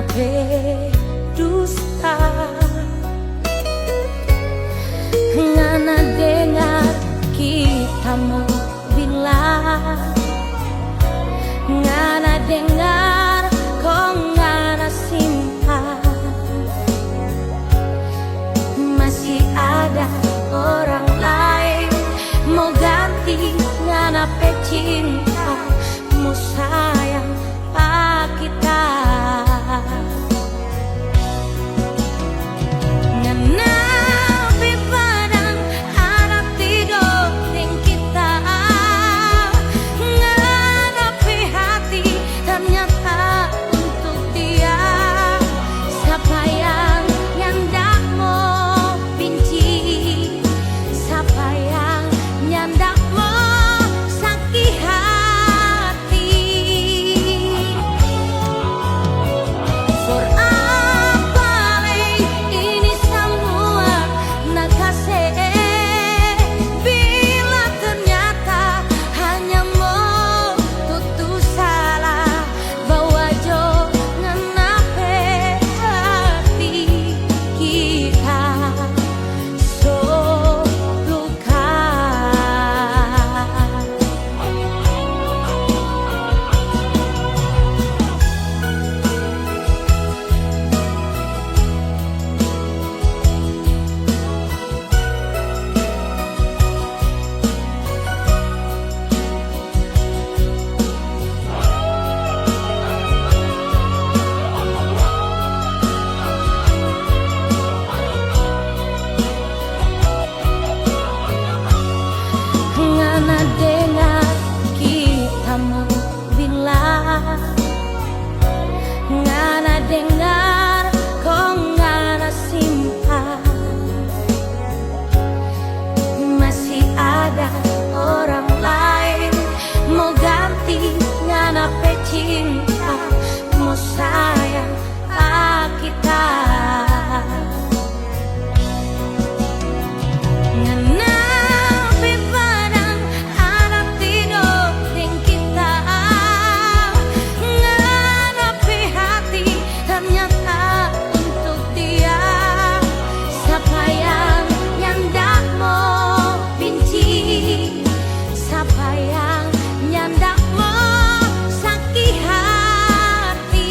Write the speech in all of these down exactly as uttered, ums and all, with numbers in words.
pe dusta. Ngana dengar kita mo bilang, ngana dengar kong ngana simpan. Masih ada orang lain mo ganti ngana pe cinta, mo sayang pa kita. Ngana pe padang ada tido deng kita. Ngana pe hati ternyata untuk dia. Sapa yang nyanda mo binci, sapa yang nyanda mo saki hati. For apa lei ini samua na kase, bila ternyata hanya mo tutu salah, bawa jo ngana pe hati kita so luka. Ngana dengar kita mo bilang, ngana dengar kong ngana simpan. Masih ada orang lain mo ganti ngana pe cinta, mo sayang pa kita. Ngana pe padang ada tido deng kita. Ngana pe hati ternyata untuk dia. Sapa yang nyanda mo binci, sapa yang nyanda mo saki hati.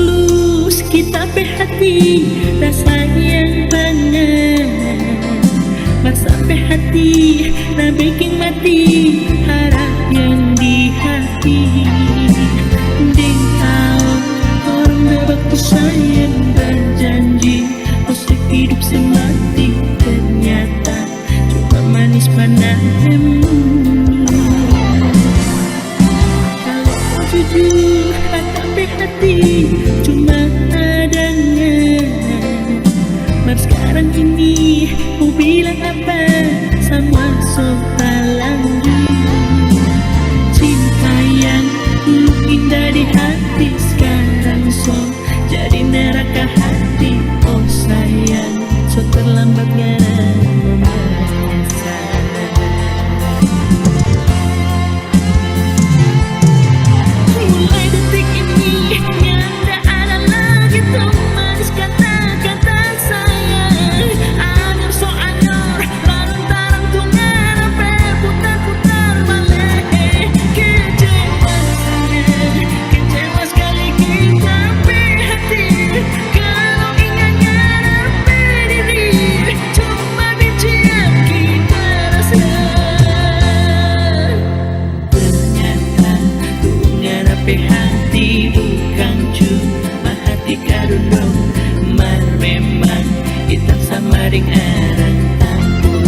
Tulus kita pe hati da sayang banget, mar sampe hati da beking mati harap yang di hati. Deng tau torang da baku sayang, bajanji mo se hidup se mati, ternyata cuma manis pa na emang. Kalo mo jujur, kata pe hati cuma ada ngana. Mar skarang ini mo bilang apa, samua so talanjur. Cinta yang dulu indah di hati, skarang so jadi neraka hati, oh sayang, so terlambat ngana mo menyesal. Mulai detik ini, nyanda ada lagi tu manis kata-kata sayang. Anyar so anyar, lantaran tu ngana pe putar-putar bale. Kecewa skali, kecewa skali kita pe hati. Kalo inga ngana pe diri, cuma benci yang kita rasa. Ternyata tu ngana pe hati bukang cuma hati karundung, mar memang hitam sama deng arang tampur.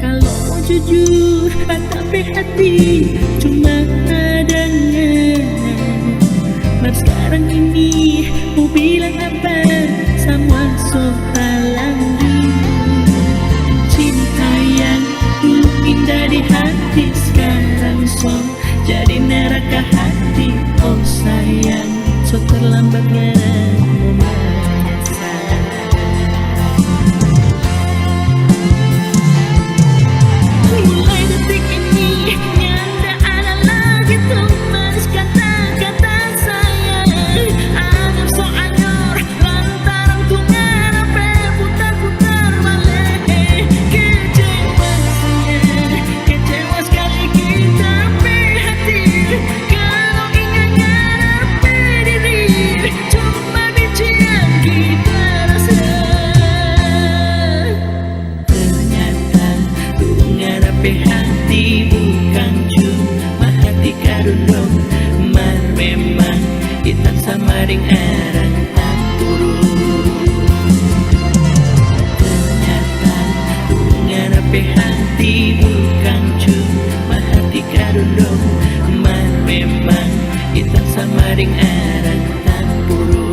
Kalo mo jujur, kata pe hati cuma ada ngana. Mar skarang ini mo bilang apa, samua so talanjur. Cinta yang dulu indah di hati, skarang so jadi neraka hati, oh sayang, so terlambat ngana mo menyesal. Mulai detik ini, nyanda ada lagi tu manis kata-kata sayang. Anyar so anyar, lantaran tu ngana pe putar-putar bale. Kecewa skali, kecewa skali kita pe hati. Kalo inga ngana pe diri, cuma benci yang kita rasa. Ternyata tu ngana pe hati bukang cuma hati karundung, mar memang hitam sama deng arang tampuru. Ternyata tu ngana pe hati bukang cuma hati karundung, mar memang hitam sama deng arang tampuru.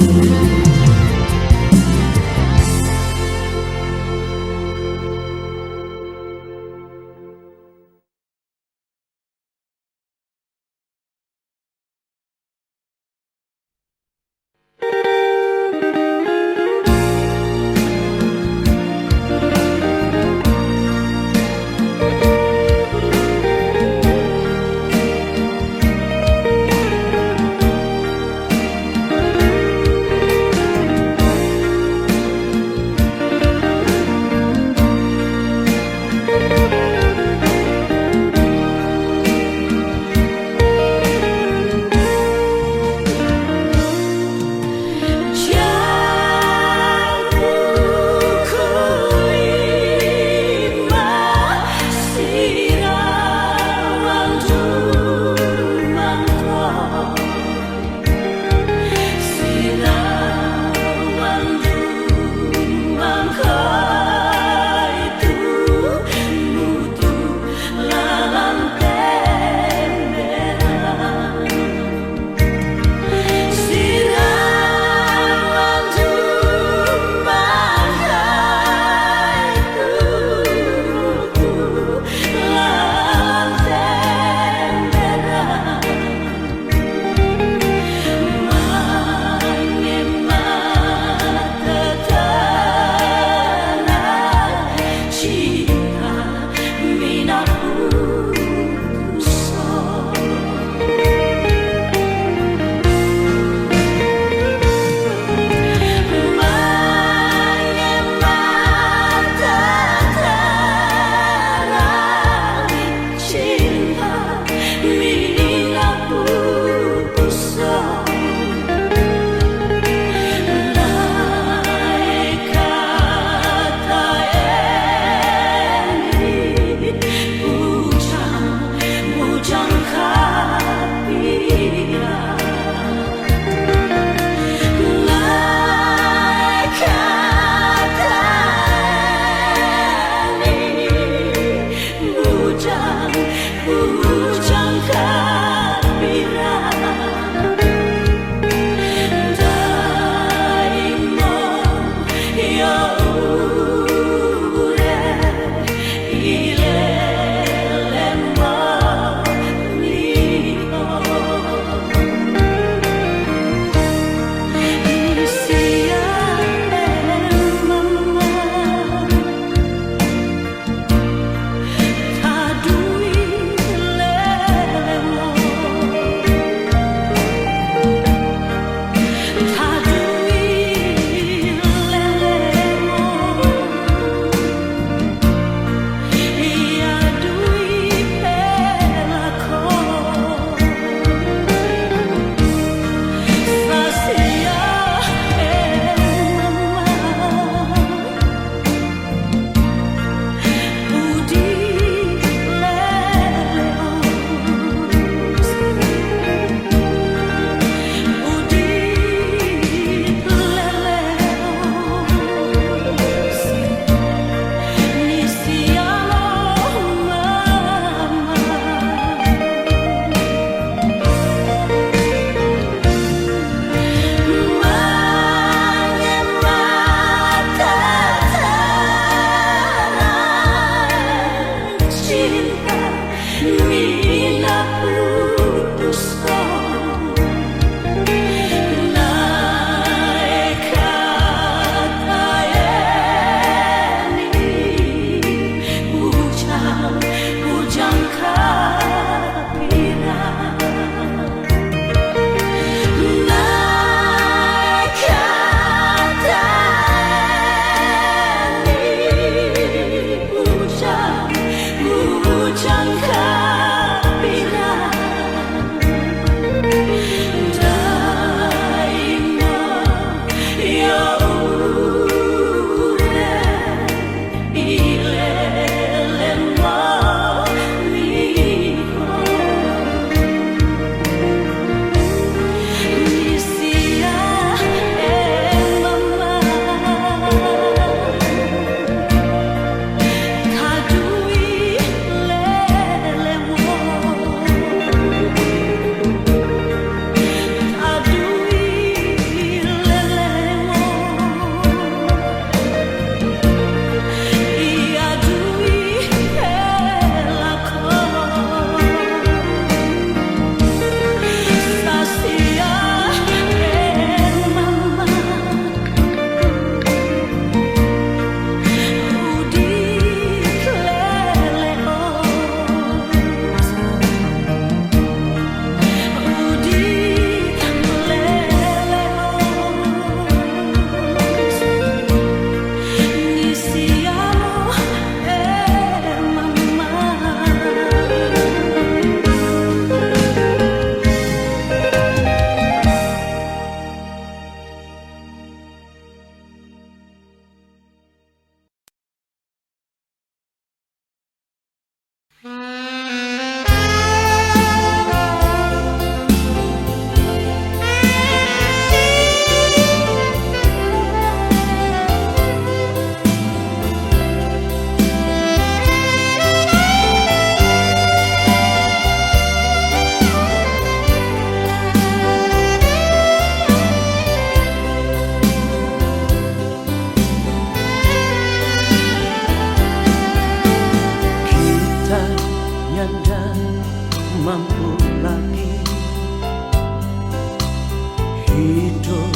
Hidop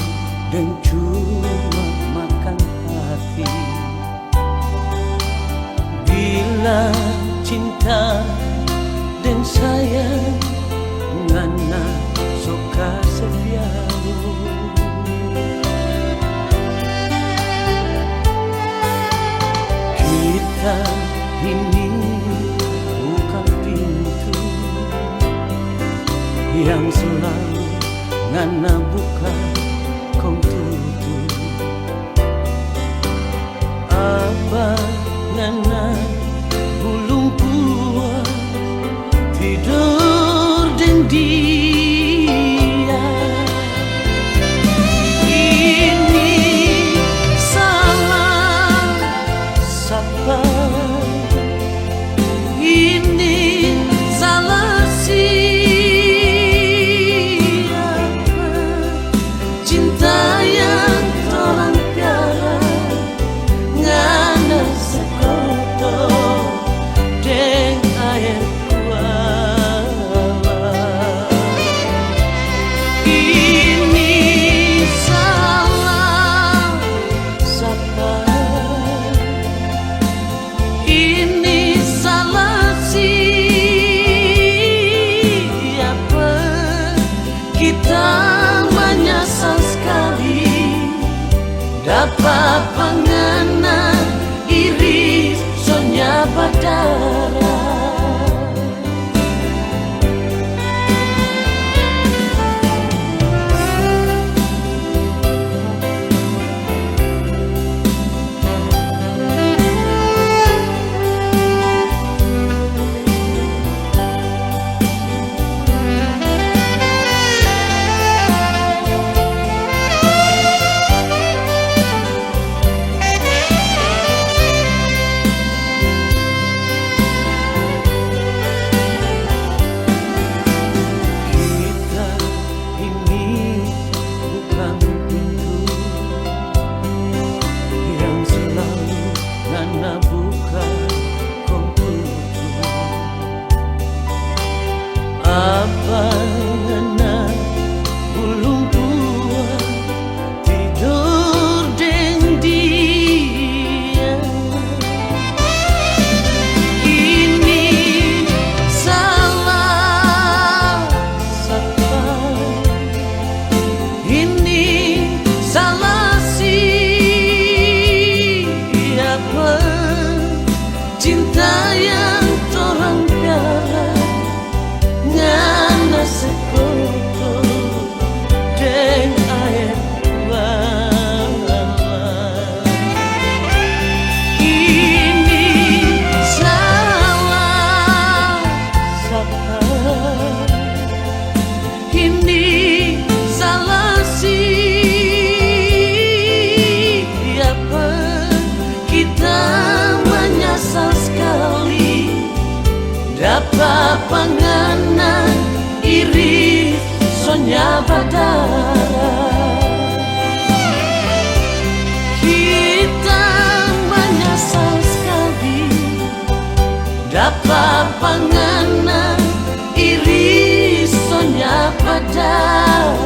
deng cuma makan hati. Bila cinta deng sayang ngana so kase biaru. Kita ini bukan pintu yang selalu ngana buka kong tutup. Apa ngana bulung puas tidor deng dia? Ini salah sapa? Ini salah siapa? Cinta yang torang piara, ngana se kotor deng aer kuala. Ini salah sapa? Ini salah siapa? Kita manyasal skali, dapa pa ngana iri so nya badara. Kita ini bukan pintu yang selalu ngana buka kong tutup. Apa ngana bulung puas tidor deng dia. Ini salah sapa? Ini salah siapa? Cinta yang torang piara, ngana se kotor deng aer kuala. Ini salah sapa? Ini salah siapa? Kita manyasal skali, dapa pa ngana iri so nya badara. Kita manyasal skali, dapa pa ngana iri so nya badara.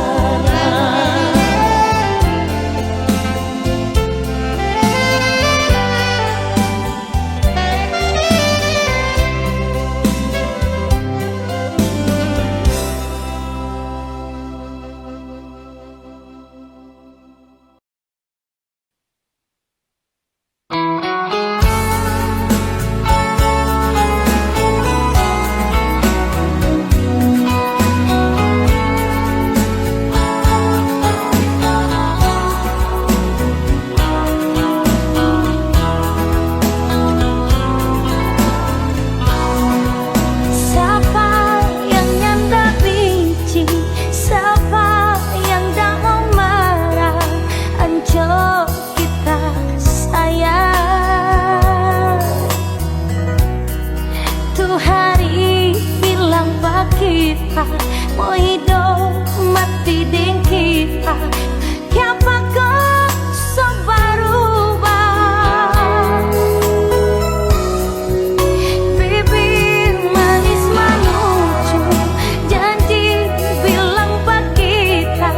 Sapa yang nyanda binci, sapa yang da mo mara, anco kita sayang. Tu hari bilang pa kita, mo hidop mati deng kita, kiapa ko so baruba? Bibir manis manucu, janji bilang pa kita,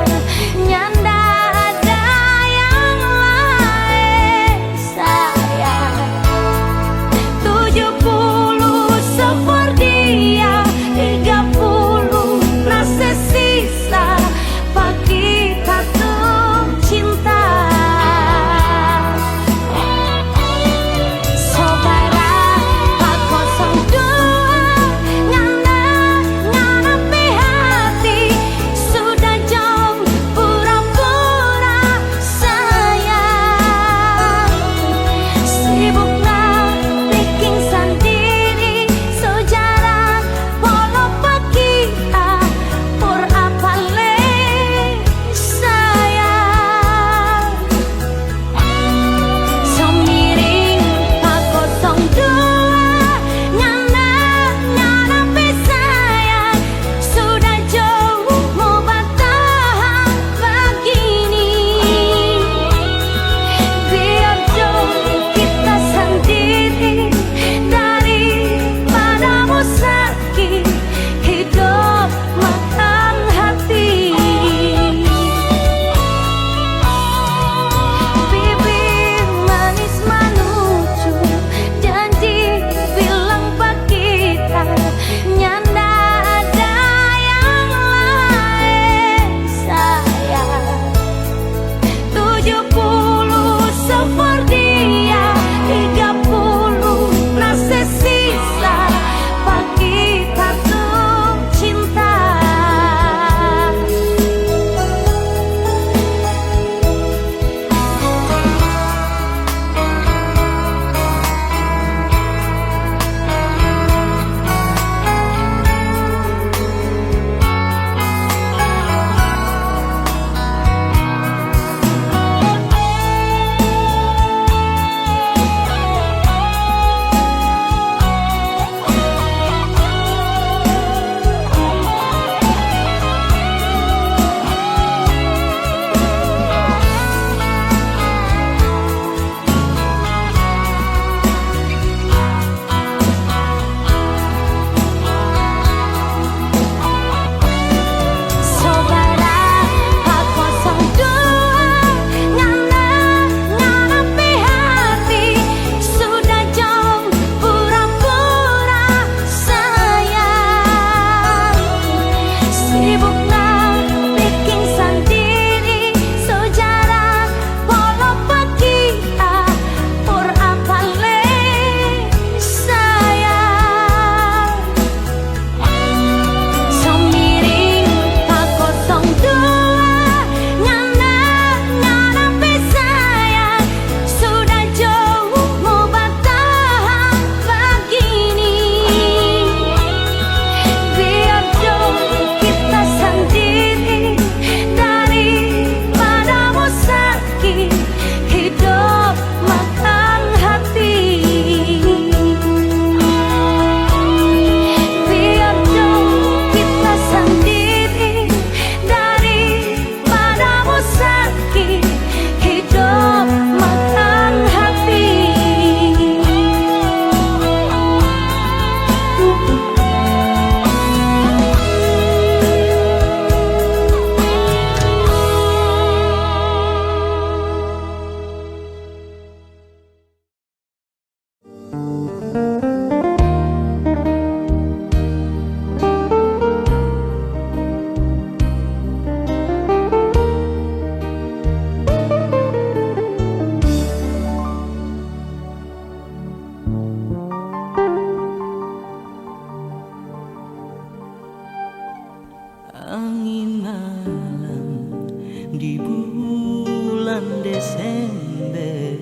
Sembe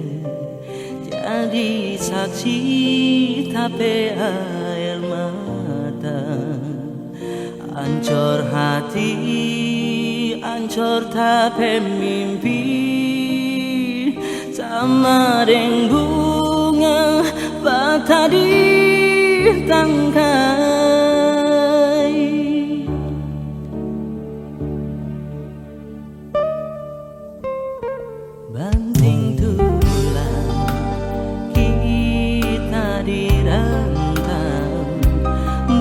jadi saksi ta pe aer mata, ancor hati, ancor ta pe mimpi, sama deng bunga bata di tangkai. Banting tulang kita di rantang,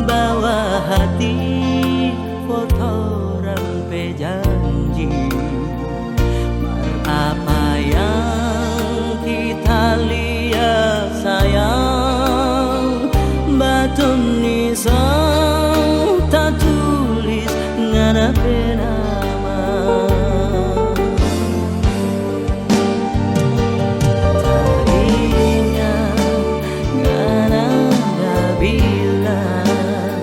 bawa hati for torang pe janji. Mar apa yang kita lia, sayang, batu nisan tatulis ngana pe nama. Tainga ngana da bilang,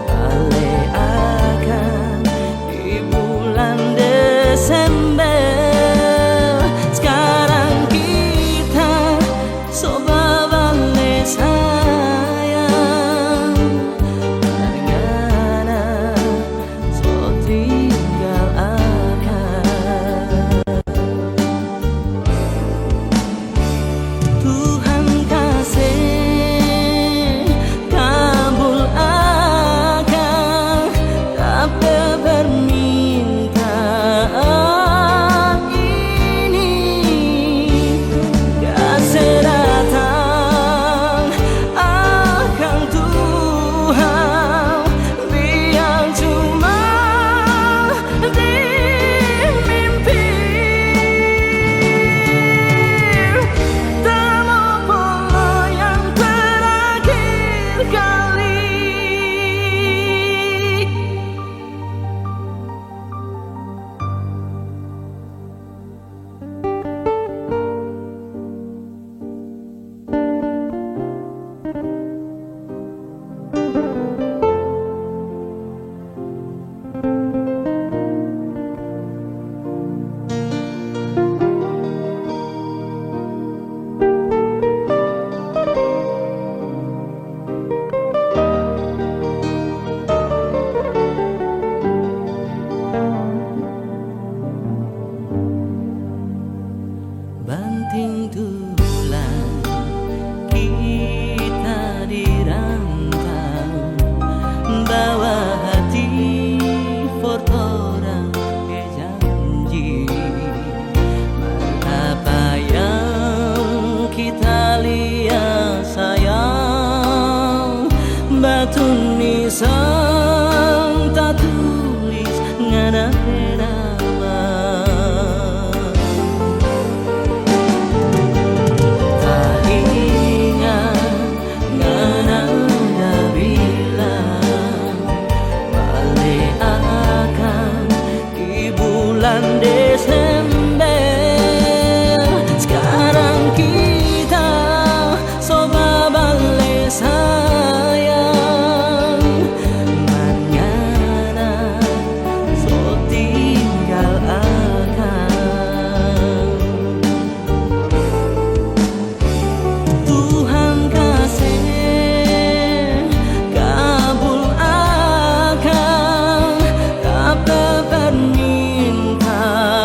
bale akang di bulan Desember. Skarang kita so babale sayang, mar ngana so tinggal akang. Tuhan kase kabul akang ta pe permintaan ini. Kase datang akang Tuhan, biar cuma di mimpi. Tamo polo yang terakhir kali. Banting tulang kita di rantang, bawa hati for torang pe janji. Mar apa yang kita lia, sayang, batu nisan tatulis ngana pe nama. Tainga ngana da bilang, bale akang di bulan Desember. Skarang kita so babale sayang, mar ngana so tinggal akang. Tuhan kase kabul akang ta pe permintaan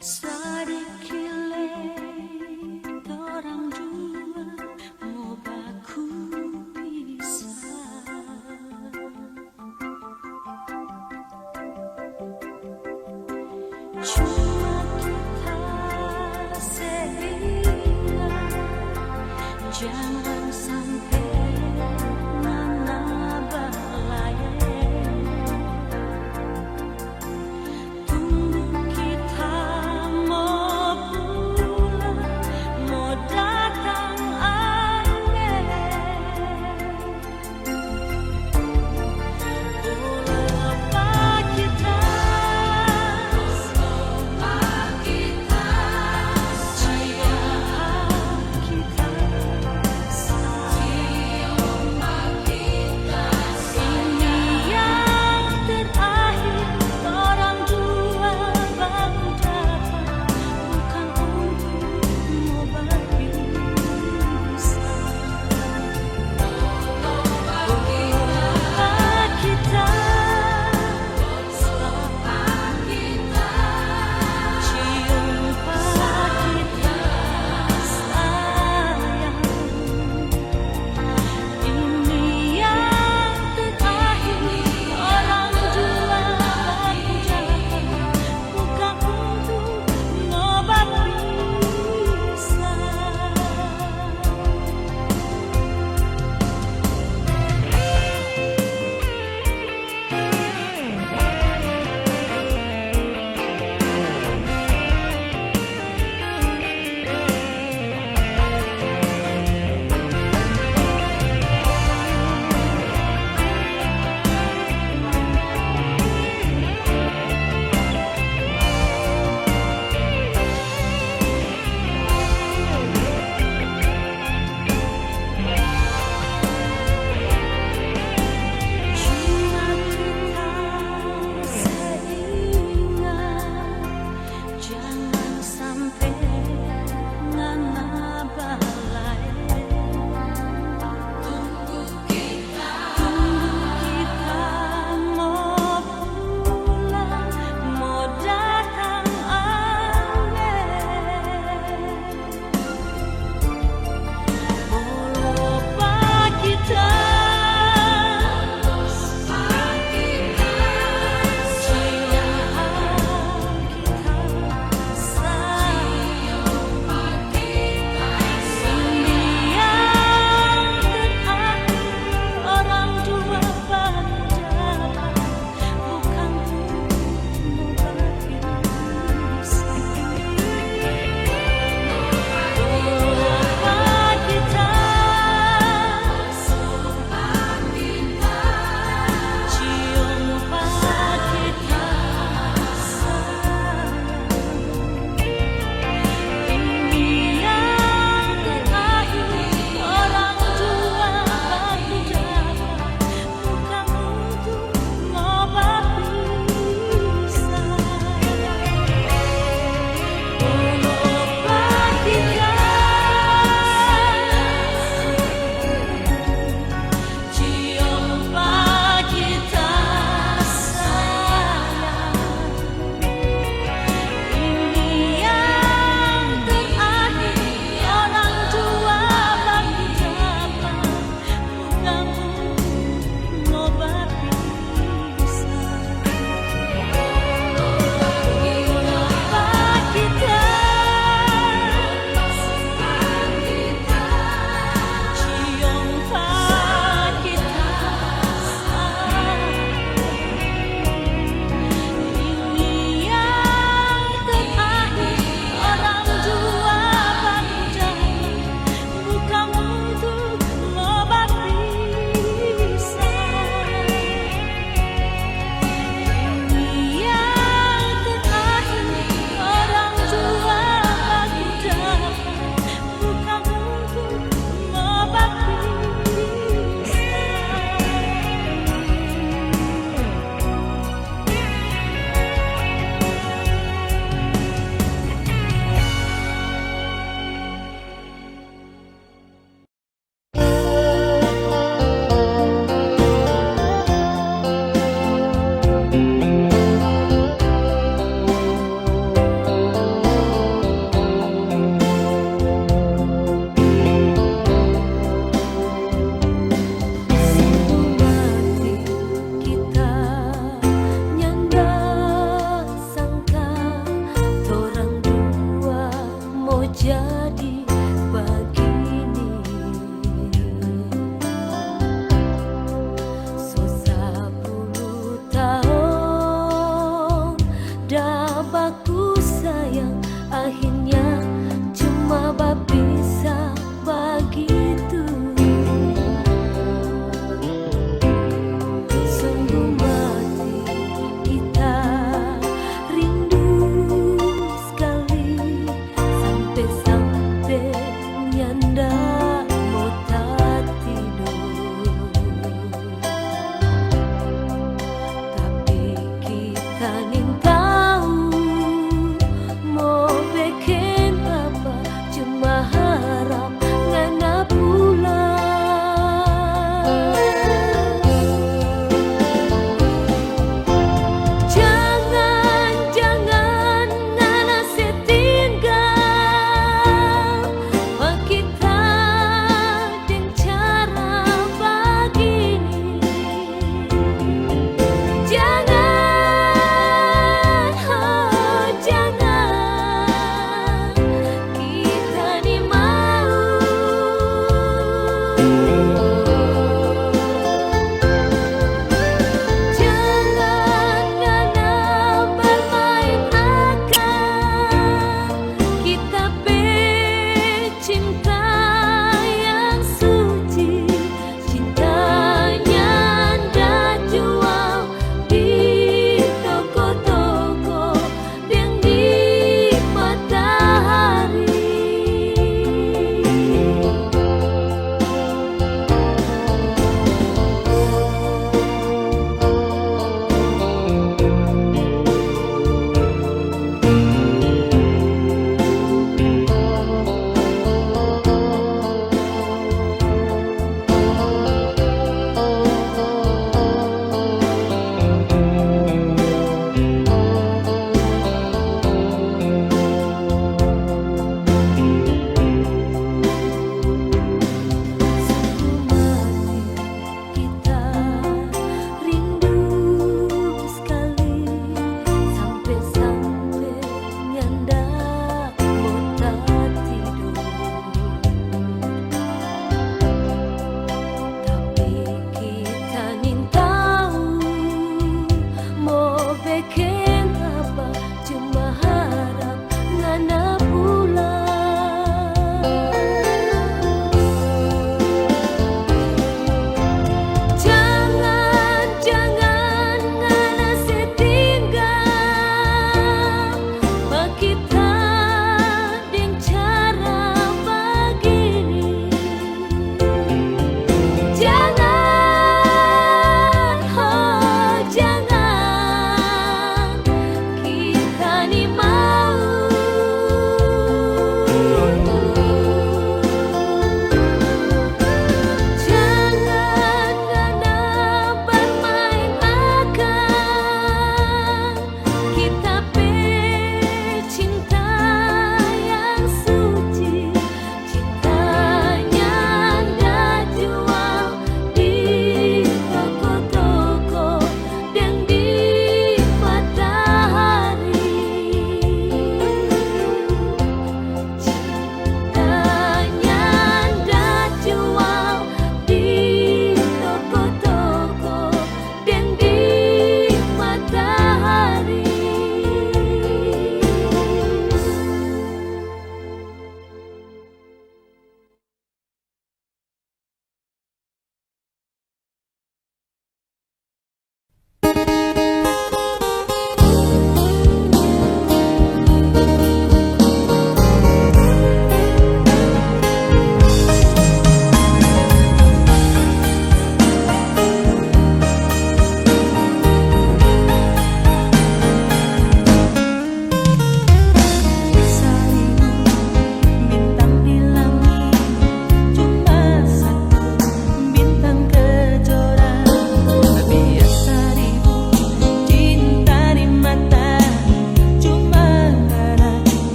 Sadiki lei torang dua mo baku pisa. Cuma kita se bilang, jangan sampe ngana balae. Tunggu kita mo pulang, mo datang angge.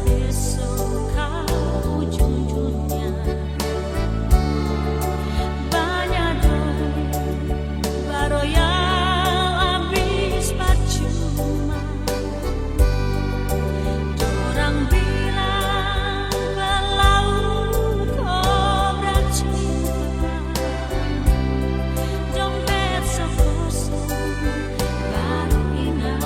Esok kau ujung dunia. Banya dong baroyal abis pacuma. Dorang bilang kalau kobra cinta, dompet so kosong, baru ingat.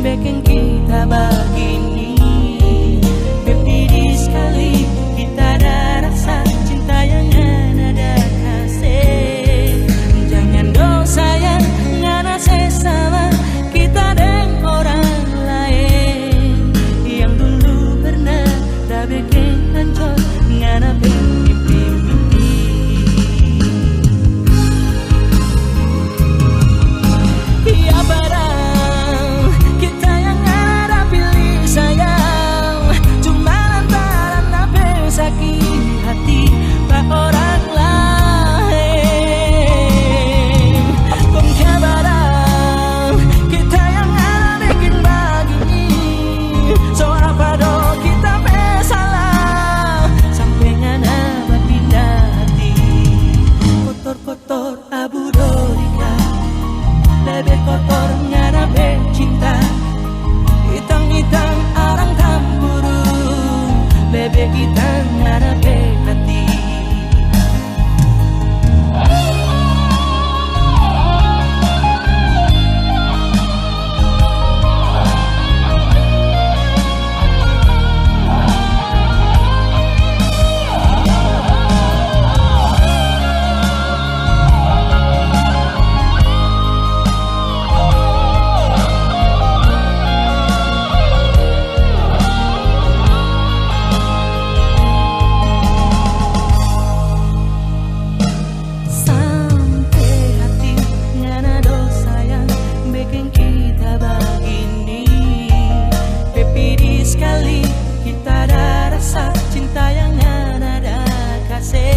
Bikin kita bagini, pedis skali kita da rasa cinta yang ngana da kase. Jangan do sayang ngana se sama kita deng orang lain yang dulu pernah da bikin hancur ngana pe mimpi-mimpi. Ya padahal kita yang ada pilih sayang, cuma lantaran apa sakit hati pa orang lain. Kong ya padahal kita yang ada bikin bagini, so apa do kita pe salah sampe ngana bapinda hati? Kotor-kotor abu dorika, lebe kotor ngana pe cinta. Itang-itang arang tampuru, lebe itang ngana pe hati. Sampe hati ngana do sayang beking kita bagini. Pe pedis skali kita da rasa cinta yang ngana da kase.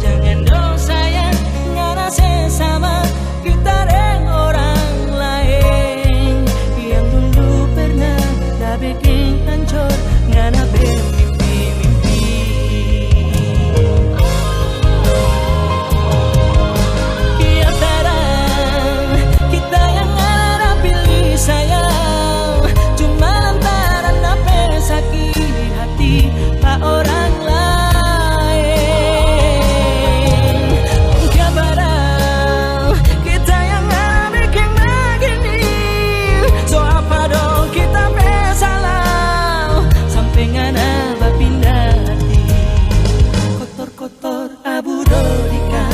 Jangan do sayang ngana se sama kita deng orang lain yang dulu pernah da beking hancor ngana pe mimpi-mimpi. Ya terang, kita yang ada pilih sayang, cuma lantaran apa sakit hati pa orang lain. Ya padahal kita yang ada bikin bagini, so apa dong kita pe salah sampe ngana bapinda hati? Kotor-kotor abu dorika,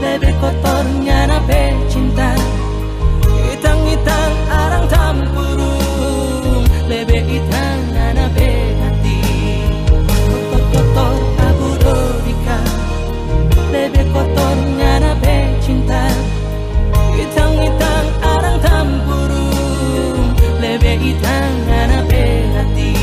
lebe kotor ngana pe cinta. Itang-itang arang tampurung, lebe itang ngana pe hati. Kotor-kotor abu dorika, lebe kotor ngana pe cinta. Itang-itang arang tampurung, lebe itang ngana pe hati.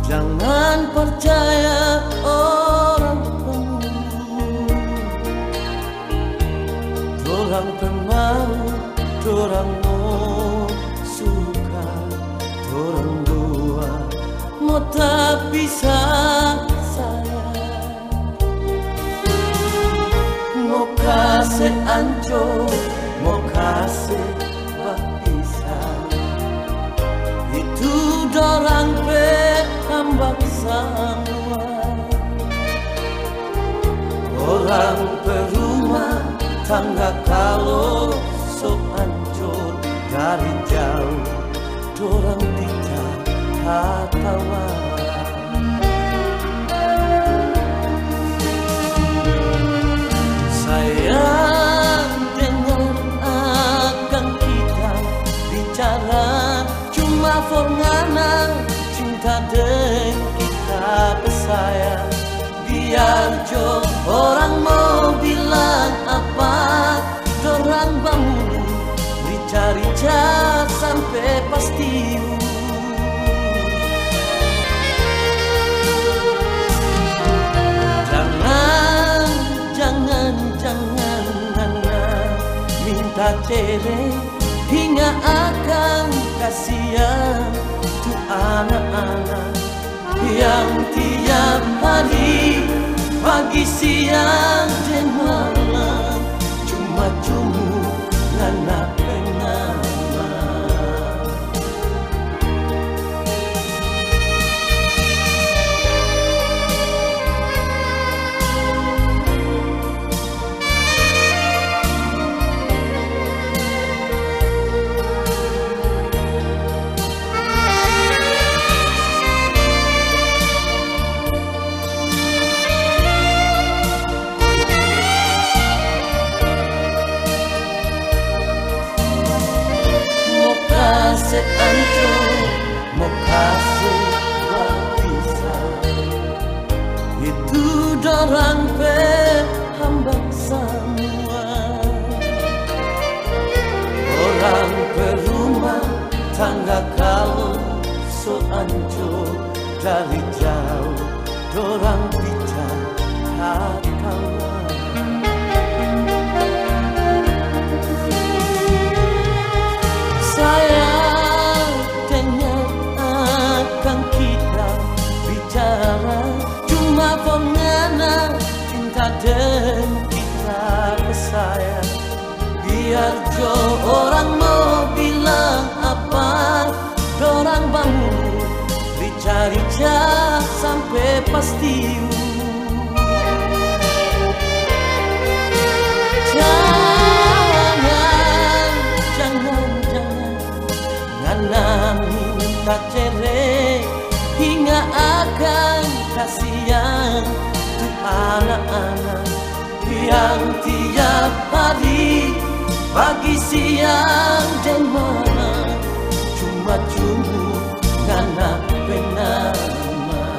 Jangan percaya orang pembunuh. Dorang pemau, dorang mo suka, dorang dua mo tapisah, sayang. Mo kase ancor, mo kase bapisah. Itu dorang pe hambak samua. Orang pe rumah tangga kalu so ancor dari jauh, dorang bicara katawa. Sayang, dengar akang kita bicara, cuma for ngana cinta deng kita pe sayang. Biar jo orang mo bilang apa, dorang bamunu rica-rica sampe pastiu. Jangan, jangan, jangan ngana minta cere, hinga akang kasiang tu anak-anak yang tiap hari, pagi, siang, deng malam, cuma cumbu ngana pe nama. Mo kase ancor, mo kase bapisah. Itu dorang pe hambak samua. Orang pe rumah tangga kalu so ancor dari jauh, dorang bicara katawa. Sayang, dengar akang kita bicara, cuma for ngana cinta deng kita pe sayang. Biar jo orang mo bilang apa, dorang bamunu rica-rica sampe pastiu. Jangan, jangan, jangan ngana minta cere, hinga akang kasiang tu anak-anak yang tiap hari, pagi, siang, deng malam, cuma cumbu ngana pe nama.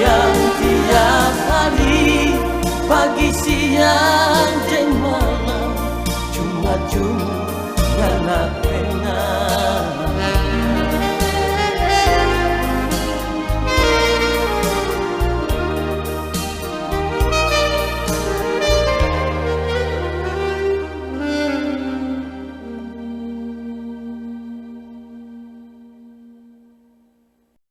Yang tiap hari, pagi, siang,